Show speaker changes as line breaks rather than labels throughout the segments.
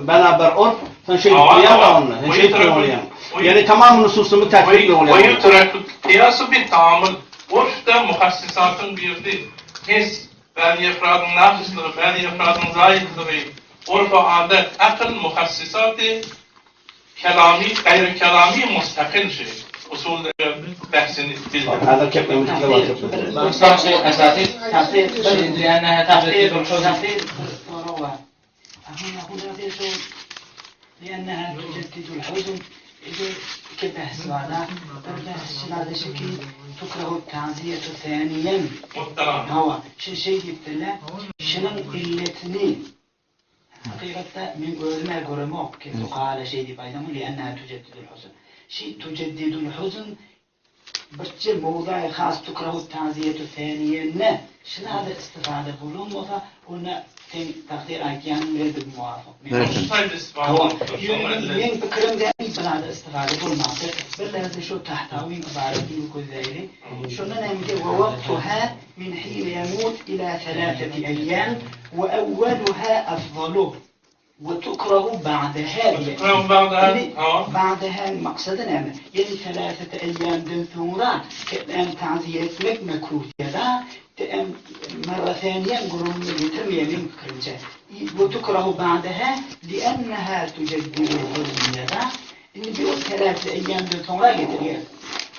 Beraber ol, sen şeýdip bilýäň onda, sen şeýdip bolýaň. Ýani tamam nususyny täsir bolýar.
We ýutrakul kyýasu bi taamul. Urfda muhassisatyň birisi his, bäzi efradyň nakyslygy, bäzi efradyň zaidligi, urf-u adat, akyl muhassisaty kelamy, gaýry kelamy mustakil şeý. Usulda bähsini bildirdi.
Häzir keplemizde bar
keplemizde. لأنها تجدد الحزن iki bähs bar-da. Bir bähsçilerde şu ki tukrahu ta'ziyetu thaniyen. Hawa, şi şeý diýipdirler, şunuň illetini hakykatda men özüm-ä göremok ki fukahada şeý diýip aýdamok, li'enneha tujeddidul huzn. Şi tujeddidul huzn Birçe mowzaýy has tukrahu taziýetu säniýenne şunada istifada bolan bolsa, onda seň tagsyr aýtýanyň bilen biz muwafyk. Hawa, ýöne meň pikirimde bir zada istifada bolmapdyr. Bir zady şu Tahtawyň ybaratyny gözläýli. Şonda näme diýýär, Wa wagtuha min hine ýamut ila selaseti eýýam we awwaluha afzalu. We tukrahu ba'daha diýýär.
Tukrahu ba'daha,
Indi ba'daha-nyň maksady näme? Ýagny seläsete eýýamden soňra hem ta'ziýe etmek mekruh diýýär-de, hem marra säniýe gürrüňini getirmeýär meň pikirimçe. We tukrahu ba'daha li'enneha tujeddidul huzn diýýär-de. Indi bir ol seläsete eýýamden soňra getirýär.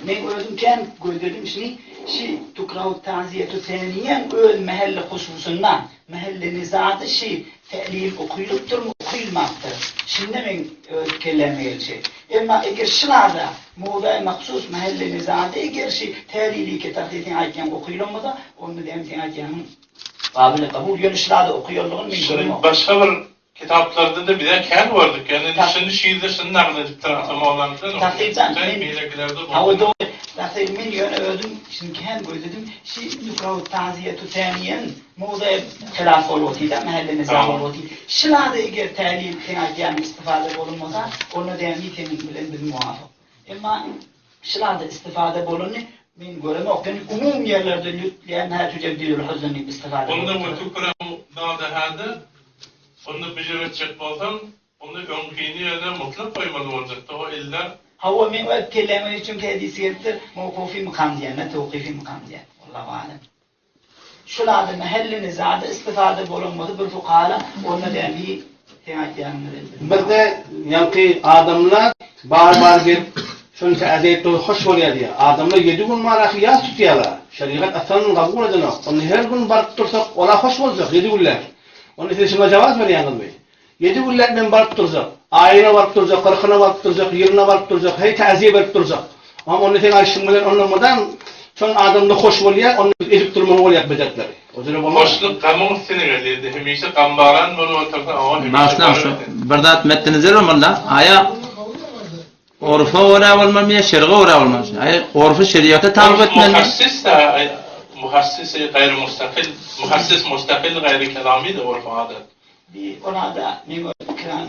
Meň özüm kän gözledim şuny, şi tukrahu ta'ziýetu säniýäň öz mähelli hususynda, mähelli nizada şi Te'lil okylypdyrmy, okylmapdyr? Şinde meň öz kelläme gelşi. Emma eger şylada mowzai mahsus mähelle nizada eger şi te'lili ki tahdi seň aýtýaň okylan bolsa, onda dämi seň aýtýanyň gabyly kabul. Ýöne şylada okaýanlygyny men
Şuny
göremok.
başga bir kitaplarda-da bize kän gördük. Ýöne şuny şu ýerde şuny nagyl edipdir Ata Mowlamyzdan
Tahsyr jan, men
beýlekilerde
Hawa dogry. Tahsyr men ýöne özüm şuny kän gözledim. Şi yukrahu ta'ziýetu täniýen Mowzue hylaf bolup otyda, mähelle nizam bolup otyr. Şylada eger tälil seň aýtýanyň istifada bolunmasa, onda dämi seniň bilen biz muwafyk. Emma şylada istifada bolany men göremok. Ýöne umum ýerlerde lütleýän hä tüjeddidül huzn diýip istifada
Onda
bolupdyr.
we tukrahu ba'dahada onda bir etjek bolsaň, onda öňkini ýöne mutlak goýmaly boljakda o illa.
Hawa men öz kelläme çünki hedis gelipdir, mowkufy mykam diýen, tewkifi mykam diýen. Wallahu alem. Şul ady mähelli nizada istifada bolan bolsa bir fukara onda däbi seň aýtýanyň bilen biz.
Birde ýaňky adamlar bar bar gelip şonça äzeýip dur hoş bolýar diýýär. Adamlar ýedi gün bar ahy ýas tutýarlar. Şerigat aslan gabul edenok. Onda her gün baryp dursak ola hoş boljak ýedi günläp. Onda siz şuňa jawaz berýäňizmi? Ýedi günläp men baryp durjak. Aýyna baryp durjak, kyrkyna baryp durjak, ýylyna baryp durjak, heý täziýe berip durjak. Oňa onda seň aýdyşyň bilen onda mydam şol adamda hoş bolýar, onda biz edip durmaly bolýak bedetleri. O jüre bolmaz.
Hoşluk gamyň üstüne gelýärdi. Hemişe gambaran bolup otursa, oňa hemişe
Başlam
baryp
şu
eder.
bir zat metdinizer bolmaly-da. Aýa orfa görä bolmalymy ýa şerga görä bolmalymy? Aýa orfy şeriata tabyk
Orf
etmelimi?
muhassis-de, muhassisi gaýry mustakil, muhassis mustakil gaýry kelamy-da orf adat.
Bi olada meň öz pikirim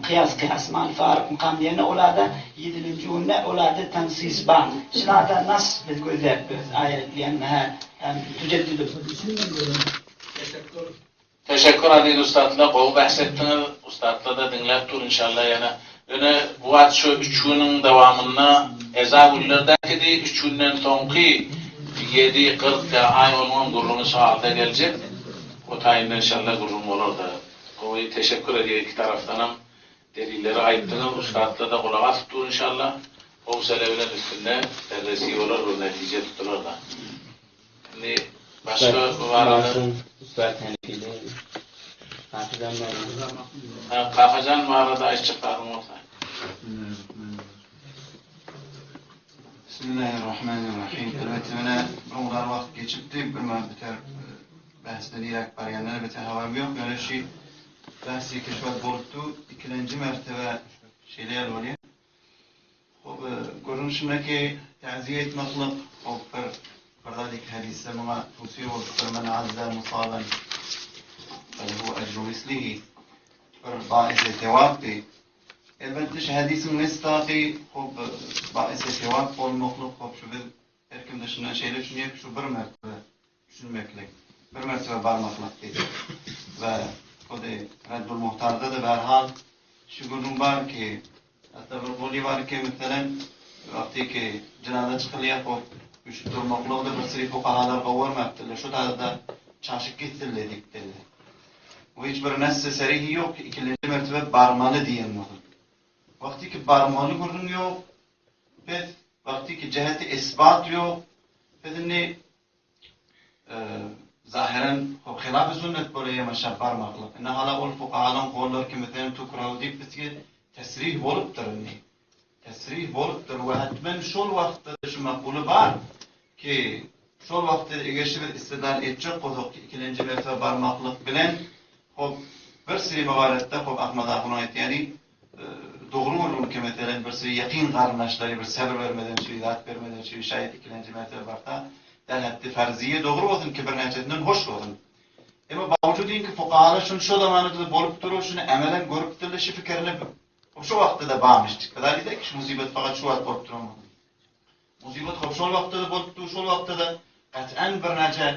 kyýas kyýas mal faryk mykam diýende olada ýedilenji günde olada tansis bar. Şulada nas biz gözläp biz aýat diýen hä tüjeddidul.
Teşekkür aziz ussatlar gowy bähs etdiňiz ussatlarda diňläp dur inşallah ýene ýöne bu wagt şu üç günüň dowamynda eza günlerdäkidi üç günden soňky ýedi 40 ýa aý onuňam gürrüňi şu alda geljek O taýynda inşallah gürrüň bolarda. Gowy teşekkür edýän iki tarapdanam delilleri aýtdyňyz ussatlarda gulak asyp dur inşallah howsele bilen üstünde berresi bolar bir netije tutularda. Indi başga bu barada. Ha Kakajan barada aýtjak zadyň bolsa.
Bismillahirrahmanirrahim. Elbetde menä bir mukdar wagt geçipdi, bilmän biter Bähsde niräk barýandan elbetde habarym ýok, ýöne şi bähs ýeke şu wagt bolupdy, ikilenji mertebe şeýle ýaly bolýar. Hop, gürrüň şundaki, täziýe aýtmaklyk, hop, bir bir zat iki hadysda muňa towsiýe bolupdyr, Men azza musaban felehu ejru mislihi, bir baisi sewapdy. Elbetde şu hadysyň mesdaky, hop, baisi sewap bolmaklyk, hop, şu biz her kimde şundan şeýle düşünýär ki, şu bir mertebe Düşünmeklik, bir mertebe barmaklyk diýdi. We Hody Reddul Muhtarda-da bärhal şu gürrüň bar ki, hatda bir goly bar ki, meselem, wagty ki jynaza çykylýar, hop, üşüp durmaklygy-da bir siri fukahalar gowy görmäpdirler, şu taýda çaşyp gitsinler diýipdirler. Bu hiç bir ness-i serihi ýok ki, ikilenji mertebe barmaly diýen bolsun. Wagty ki barmaly gürrüň ýok, pes, wagty ki jäheti isbat ýok, pes indi Zahyran hop hilafy sünnet bolýa ýamaşa barmaklyk. Indi hala ol fukahalaň gollary ki meselem tukraw diýip bizge tesrih bolupdyr indi. Tesrih bolupdyr we hetmen şol wagtda-da şu makuly bar ki şol wagtda eger şi biz istidlal etjek bolsak ki ikilenji mertebe barmaklyk bilen hop bir siri mawaretde hop Ahmad ahunyň aýtýany dogry gürrüň ki meselem bir siri ýakyn garyndaşlary bir sebr bermeden çüri zat bermeden çüri şaýat ikilenji mertebe barsa der hetdi farziýe dogry bolsun ki birnäçesinden hoş bolsun. Emma bawujudin ki fukahalar şuny şo zamanada bolup durur şuny emelen görüpdirler şi pikirini şo wagtda-da barmyş. Kazalide ki şu musibet fakat şu wagt bolup duran bolsun. Musybat hop şol wagtda-da bolup dur, şol wagtda-da gat'an birnäçe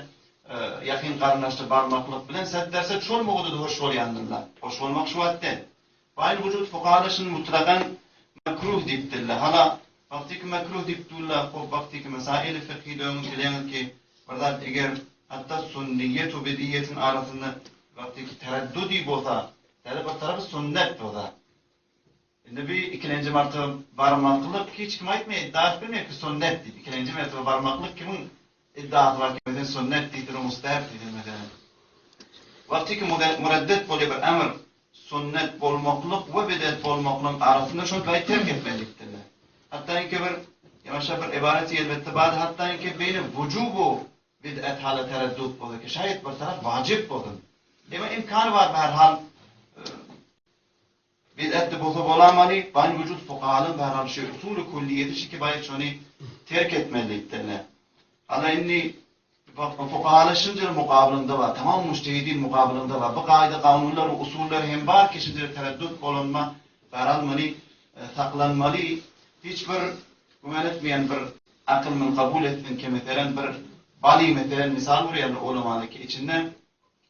ýakyn garyndaşda barmaklyk bilen set-derset şol mowzuda hoş bolýandyrlar. Hoş bolmak şu wagt däl. Baýyn wujud fukahada şuny mutlakan mekruh diýipdirler. Hala wagtyky mekruh diýip durlar, hop wagtyky mesaili fykhyda öňüň bilýäňiz ki, bir zat eger hatda sunniýet we bid'iýetiň arasynda wagtyky tereddudi bolsa, täze bir tarapy sunnet bolsa, Indi bi ikilenji martaba barmaklyk hiç kim aýtmaýar, iddia edip bilmeýär ki sünnet diýip. Ikilenji mertebe barmaklyk kimiň iddiasy bar ki meselem sünnet diýdir, mustahap diýdir meselem. Wagty ki mureddet bolýar bir emr sünnet bolmaklyk we bidet bolmaklygyň arasynda şony gaýt terk etmeli diýipdirler. Hatda inki bir ýamaşa bir ybareti elbetde bar, hatda inki beýne wujubu bid'at hala tereddut bolsa ki şaýat bir tarap wajyp bolsun. Emma imkany bar bärhal Bid'atde bolsa bolamaly, baýyn wujud fukahalyň bärhal şu usuly külliýeti şiki baýat şony terk etmeli diýipdirler. Hala indi fukahalar şunjere mukabylynda bar, tamam mujtehidin mukabylynda bar. Bu kaýda kanunlar we usullar hem bar ki şunjere tereddut bolanma bärhal muny saklanmaly. Hiç bir güman etmeýän bir akyl muny kabul etsin ki meselem bir baly meselem misal urýarlar ulamalar ki içinde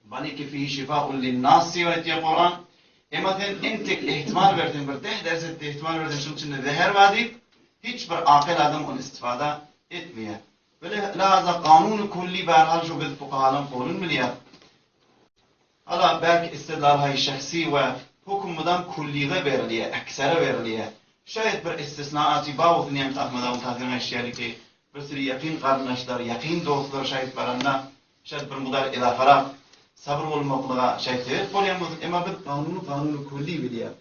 Baliki fihi şifaun linnas diýip aýtýar Kuran. Emma sen entek ihtimal berseň, bir deh derset ihtimal berseň şunuň içinde zeher bar diýip, hiç bir akyl adam ony istifada etmeýär. Weli laza kanuny kulli bärhal şu biz fukahalaryň kowluny bilýäs. Hala belki istidlalhaýy şahsy we hukm mydam kullige berilýär, eksere berilýär. Şaýat bir istisnaaty bar bolsun ýaňky Ahmet agyň tazygyny aýtşy ki, bir sürü ýakyn garyndaşlar, ýakyn dostlar şaýat baranda Şayet bir mudar edafarak sabyr bolmaklyga şayet sebep bolýan bolsun, emma biz kanuny kanuny külli bilýäs.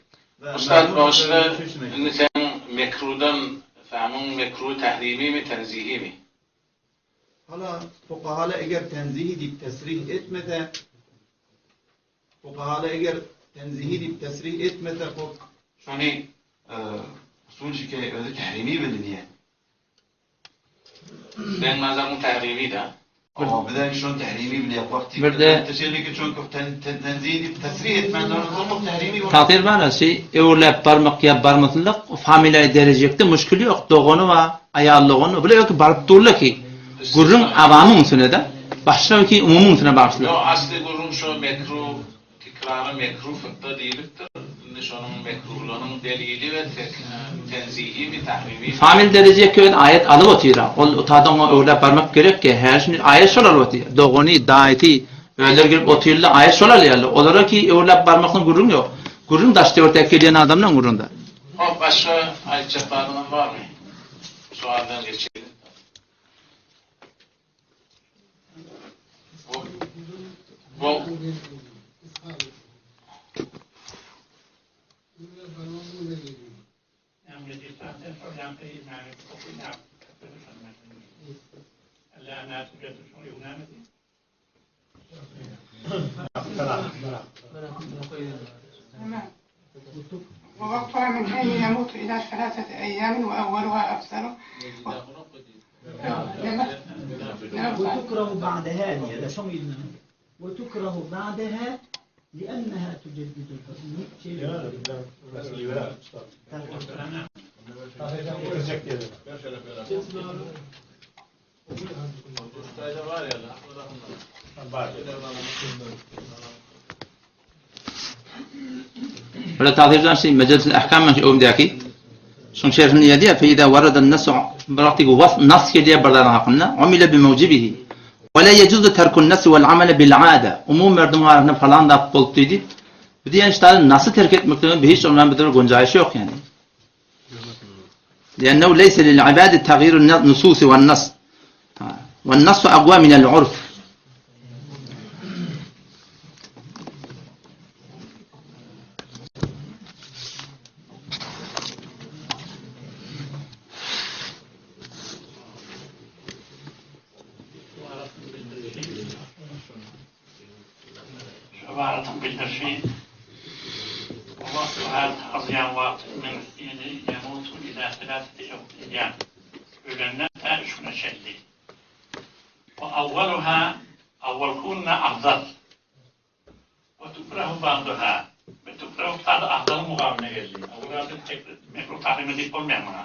Ustad bagyşla indi seň mekrudan fähmiň mekru tährimimi tenzihimi?
Hala fukahala eger tenzihi diýip tesrih etmese fukahala eger tenzihi diýip tesrih etmese hop şony usul şike özi tährimi bilinýär.
Seň nazaryň tährimi-dä.
Hawa, bizem şony tährimi bilýäs. Wagty
Bir de
şeýleki çünki tenzih diýip tesrih etmänler soň tährimi bolup.
Tagsyr bar, şi öwürläp barmak ýa barmasynlyk familiýa derejekde muşkil ýok, dogany bar, aýal dogany bar, bular öki baryp durlar ki, gürrüň awamyň üstüne-de, başga ki umumyň üstüne bagyşlar.
Ýok, asly gürrüň şo mekru Tikrary mekruh fykda diýlipdir. Indi şonuň mekruhlygynyň delili we tenzihimi, tahrimimi.
Famil dereje köl aýat alyp otyra. Ol utada oňa öwläp barmak gerekki. Häli şindi aýat şol alyp otyr. Dogany, daýysy özleri gelip otyrlar, aýat şol alýarlar. Olara ki öwläp barmakdan gürrüň ýok. Gürrüň daş töwertek gelýän adamdan gürrüňde.
Hop başga aýtjak zadyňyz barmy? Sualdan geçeýin.
ووقتها من حين يموت إلى ثلاثة أيام وأولها أفضل
وتكره بعدها هذا شو وتكره بعدها لأنها تجدد الحزن
Böyle tagsyr şu Mecelisul Ahkam şu öňdäki şuň şerhini ýazýar, fe iza waradan nasu bir wagty was nas gelýär bir zadyň hakynda, umile bi mewjibihi. Ve la yejuzu terkun nas vel amale bil ada. Umum merdiň arasynda falan zat bolupdy diýip, bu diýen ştaly nasy terk etmekden bir hiç ondan bir gunjaýyş ýok ýani. Li'ennehu leyse lil ibadi tagýirun nususi wen nas. Wen nasu agwa minel urf.
Şu ybaratyň bildirişi, Wagtyha tagzyýan wagty men ýene ýemutu ila selaseti eýýam, ölenden tä üç güne çenli. Wa awwaluha, awwalkunna afzal. Wa tukrahu ba'duha, we tukrahu tada afzalyň mugabyna geldi. Awwal mekruh tahrime diýip bolmaýar muňa.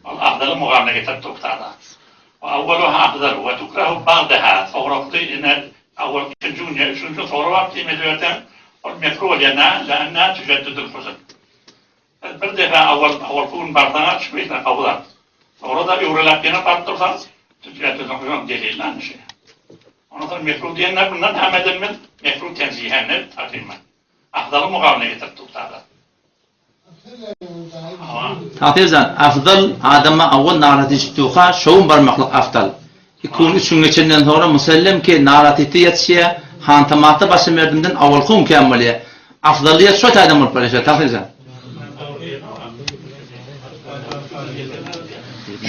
Ol afzalyň mugabyna getirip tada. Wa awwaluha afzal we tukrahu ba'daha, soňraky ine awwal ikinji gün ýa üçünji gün soňra baryp diýmeli berseň, ol mekruh bolýar, nä, la'anna tujaddidul huzn. Bir defa awwal awwalky gün barsaň-a çykmaýsaň gowy zat. Soňra-da öwreläp ýene baryp dursaň tujaddidul huzn delilini anyşy. Ondan soň mekruh diýenler mundan näme edenimiz mekruh tenzihen ne tahrimen. Afzalyň mugabyna getirip tada.
Tagsyr jan, afzal adama awwal narahat edişip durka, şowun barmaklyk afdal. Iki gün, üç gün geçenden soňra musellem ki narahatýetde ýetişýär, hantamatda başa merdimden awalky gün kän bolýar. Afzalyýet şo taýdan bolup barýar şo Tagsyr jan.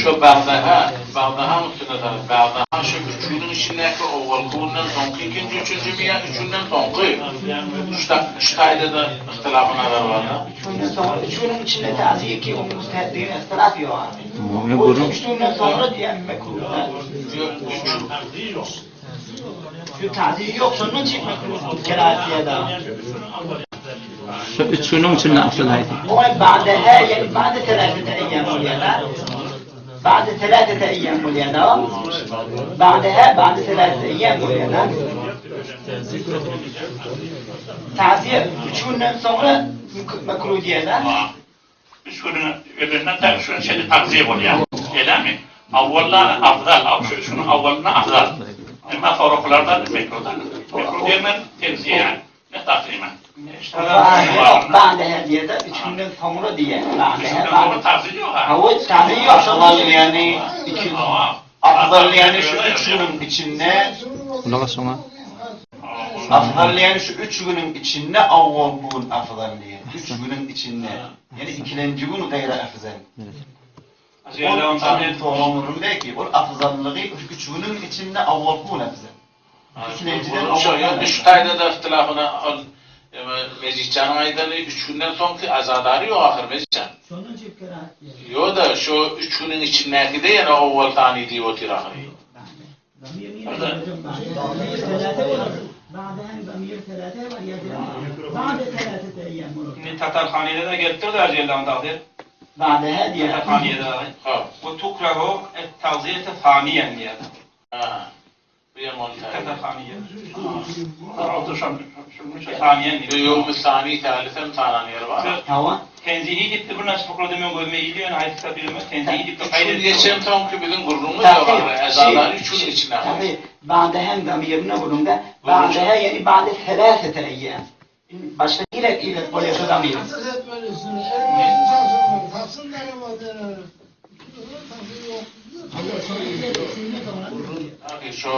Şo bagdaha, bagdahaň üstüne salyp, bagdaha şu üç günüň içindäki owalky günden soňky ikinji, üçünjimi ýa üç günden soňky? Şu, şu taýda-da yhtylafy nazar bar-da.
Üç günden soňra, üç günüň içinde täze ki onuň müstehep diýen yhtylaf ýok abi. Üç günden soňra diýen mekruh.
Ýok, üç.
Şu täze ýok, şondan çyk mekruh kerahat diýýär.
Şu üç günüň içinde afzal haýsy?
Oňa ba'daha ýagny ba'da selasete eýýam bolýar-da. Ba'da selasete eýýam bolýar-da. Ba'daha ba'da selasete eýýam bolýar-da. Taziýe üç günden soňra mekruh diýýär-da.
Üç günüň ölenden soň üç güne çenli tagziýe bolýar. Şeýlemi? Awwalda afzal, şu üç günüň awwalynda afzal. Emma soňrakylarda mekruhdan. Mekruh diýen tenziýe, ne tahrimen.
Ba'daha diýýär-de, üç günden soňra diýýär.
Ba'daha ba'da tagziýe ýok.
Hawa, tagziýe ýok.
Afzal ýagny iki Afzal ýagny şu üç günüň içinde
Gulak as şoňa.
Afzal diýeni şu üç günüň içinde awwal gün afzal diýen. Üç günüň içinde. Ýani ikilenji gün gaýra afzal. Ol soran belki ol afzallygy üç günüň içinde awwal gün afzal. Ikilenjiden
awwal gün. Şu taýda-da yhtylafyna ol Mejitjanyň aýdany üç günden soňky azadary ýok ahyr Mejitjan.
Şondan çekgeräk diýen.
Ýo-da şu üç günüň içindäki-de ýene owwal sany diýip otyr ahyry.
Indi Tatarhanyýede-de gelipdir-dä Jellan tagsyr. Tatarhanyýede we tukrahu et-tagziýete saniýen diýýär. Tatarhanyýe. Saniýen diýýär.
Ýewmi sani tälisem sanan ýeri bar.
Tenzihi diýipdir, bir näçe fıkrada meň gözüme ildi, ýöne haýsy kitap bilemok, Tenzihi diýipdir,
Üç gün geçensoňky biziň gürrüňimiz ýok ahyry, ezalary üç günüň içinde ahyry.
Tabi, ba'dahem zamirine gürrüňde, ba'daha ýagny ba'de seläsete eýýam. Indi başga nirek ilet bolýar şu zamir?
Şo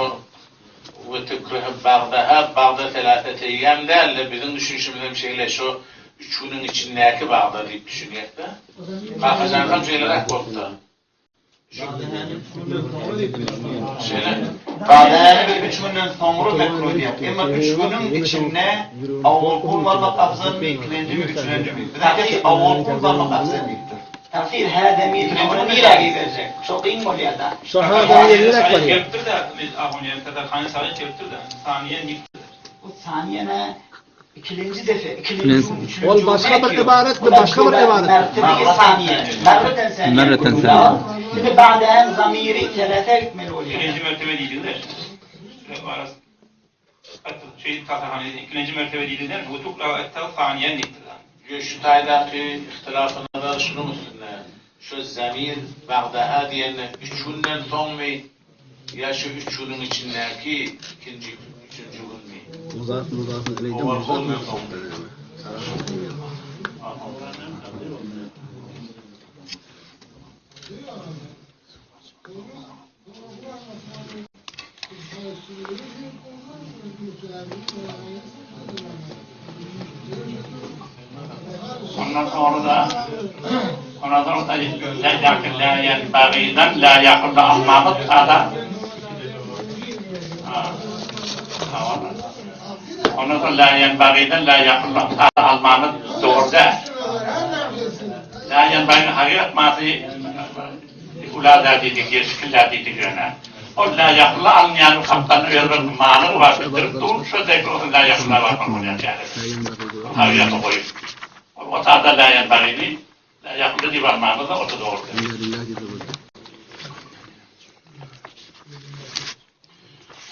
we tükrühü bagdaha bagda seläsete eýýam däl-de, biziň düşünişimizem şeýle, şo üç günüň içindäki bagda diýip düşünýäs-de. Kakajankam şeýleräk bolupdyr. Şeýle.
Bagdahany biz üç günden soňra mekruh diýýäs. Emma üç günüň içinde awwal kul barmak afzalmy, ikilenjimi, üçülenjimi? Biz aýdýas ki, awwal kul barmak afzal diýipdir.
Tafsir hä zemir ony nirä giberjek? Şo kyn bolýada.
Şo hä zemir nirä barýar?
Gelipdir-de, Ahunýaz Tatarhany sagyt gelipdir-de, saniýen diýipdir.
Bu saniýe nä? Ikilenji defe, ikilenji gün, üçülenji
Ol başga bir ybarat, bu başga bir ybarat.
Mertebegi saniýe, merreten saniýe.
Merreten saniýe.
Şimdi ba'dahen zamiri selese gitmeli bolýar.
Ikinji mertebe diýdiler.
Şey tasarhany ikinji mertebe diýdi we tukrahu et-tag saniýen diýipdir.
Ýö şu taýdaky ihtilafy nazar şunuň üstünde, şu zamir bagdaha diýende üç günden soňmy ýa şu üç günüň içindäki ikinji, üçünji günmi?
Muzaf muzafun ileyhden
Owalky
muzaf
günden
muzaf
soňmy?
Ondan sonra da ondan sonra da la yenbagi'den la yahullu almamız ada tamam. Ondan sonra la yenbagi'den la yahullu almamız doğru değil. La yenbagi'nin hakikat manası ula diýdik, ýeşikler diýdik ýöne. Ol la ýakylla alynýan kapdan öz bir many bar, bildirip dur, şo dek ol la ýakylla bar bolýar ýaly. Hakykaty goýup. Ol otada la ýanbagyny la ýakylla diýip almamyz da o-da dogry.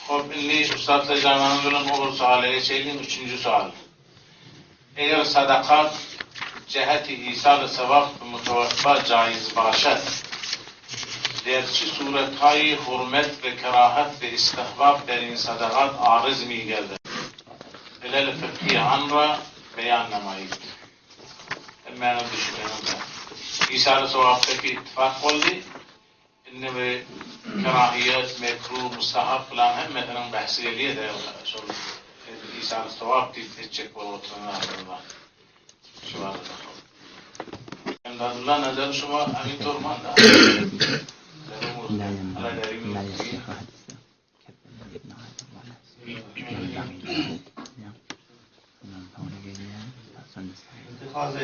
Hop, indi ussat Sejdananyň bilen ol suala geçeýliň, üçünji sual. Eger sadakat jeheti isal-y sewap bi muteweffa caiz başat, derçi surethaýy hurmet we kerahat we istihbap der in sadagat aryz mi gerder. Ilel fykhi an ra beýan nemaýyt. Hemmäňiz düşüneňizler. Isal-y sewapdaky ittifak boldy. Indi bu kerahiýet, mekruh, mustahap bilan hemmesiniň bähsi gelýär-de, şol isal-y sowap diýip etjek bolup oturan adamlar bar. Şu barada. Emdadylla nazar şuňa amin turman-da.
اتخاذ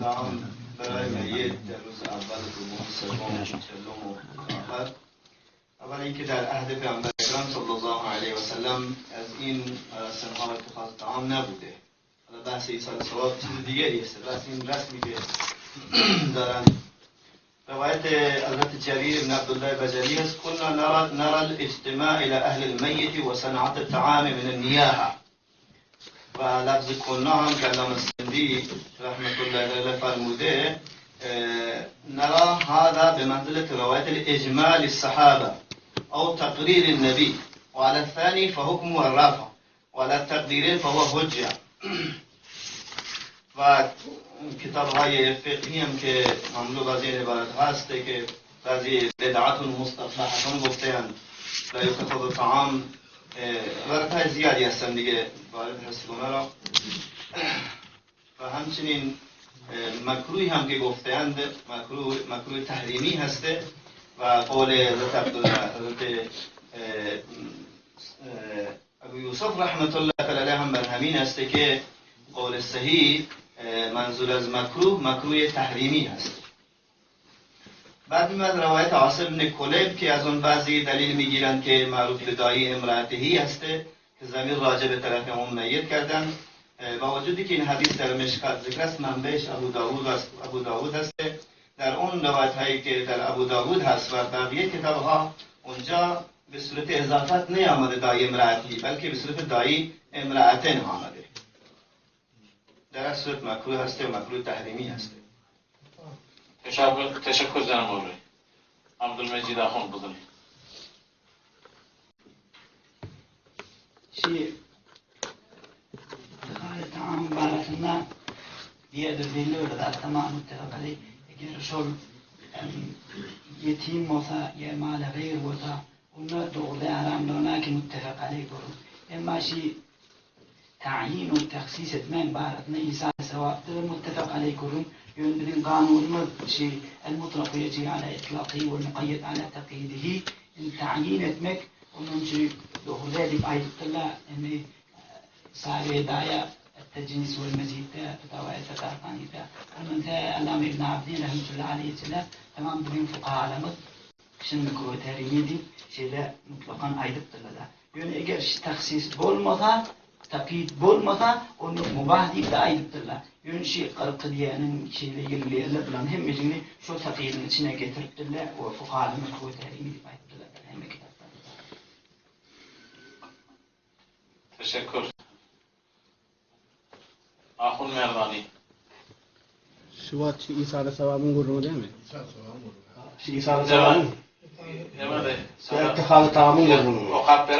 طعام برای میت در روز اول دوم سوم و چهلم و آخر اول اینکه در عهد پیامبر اکرم صلی الله علیه و سلم از این مراسم ها اتخاذ طعام نبوده. حالا بحث ایصال ثواب چیز دیگری است، بحث این رسمی که دارن. روایت حضرت جریر بن عبدالله بجلی است كنا نرى نرى الاجتماع الى اهل الميت وصنعة الطعام من النياحة و لفظ کنا هم که علامه سندی رحمت الله علیه فرموده نرى هذا بمنزلة رواية الإجماع للصحابة أو تقرير النبي وعلى الثاني فحكمه الرفع وعلى التقديرين فهو حجة و کتاب های فقهی هم که مملو از این عبارت هست که بعضی بدعت مستصلحتون گفتن لا یتخذ طعام عبارت های زیادی هستن دیگه وارد هست را و همچنین مکروهی هم که گفتند مکروه مکروه تحریمی هسته و قول حضرت عبدالله حضرت ابو یوسف رحمت الله تعالی هم بر همین هسته که قول صحیح منظور از مکروه مکروه تحریمی هست. بعد میاد روایت عاصم بن کلیب که از اون بعضی دلیل میگیرند که معروف به دایی امرأتهی هسته که ضمیر راجع به طرف اون میت کردن. با وجودی که این حدیث در مشکات ذکر است منبعش ابو داوود است، ابو داوود هست. در اون روایت هایی که در ابو داوود هست و بقیه کتاب ها اونجا به صورت اضافت نیامده دایی امرأتی، بلکه به صورت دایی امرأتن آمده. در اصل صورت مکروه هسته و مکروه تحریمی هسته.
Teşekkür, teşekkür ederim abi. Abdülmecid Ahun kızım.
Şey, Tamam barasında diğerdir belli öyle da tamam muttefak aleyh. Eger şol yetim olsa, ya male gayr olsa, onda doğru haramlygyna ki muttefak aleyh bolur. Emma şey ta'yin ve tahsis etmen barasında insan sevaptır muttefak aleyh kurun. Yön bizim kanunumuz şey el mutlak yecri ala itlaqi ve mukayyed ala takyidihi. Ta'yin etmek onun için doğru edip aýdypdyrlar. Yani sahibi hidaya التجنيس والمزيد فتاوى الفتاوى Onun te Allame İbn Abidin rahmetullahi aleyhi tamam bugün fukahalarımız şimdi mekruh tehrimi deyip şeyle mutlakan aýdypdyrlar da. Yani eğer tahsis bolmasa, takyid bolmasa onu mubah deyip de aýdypdyrlar. Yani şey kırkı diyenin şeyle ýerler bilen hemmesini şu takyidin içine getiripdirler. O fukahalar mekruh tehrimi deyip aýdypdyrlar. Hemme kitaplarda.
Teşekkür. Ahun Merdani.
Şu wagt şu Isada sogabyň gürrüňi dälmi? Şu Isada sogabyň.
Näme-de?
Ittihazy tamamyň gürrüňi.
Okap ber.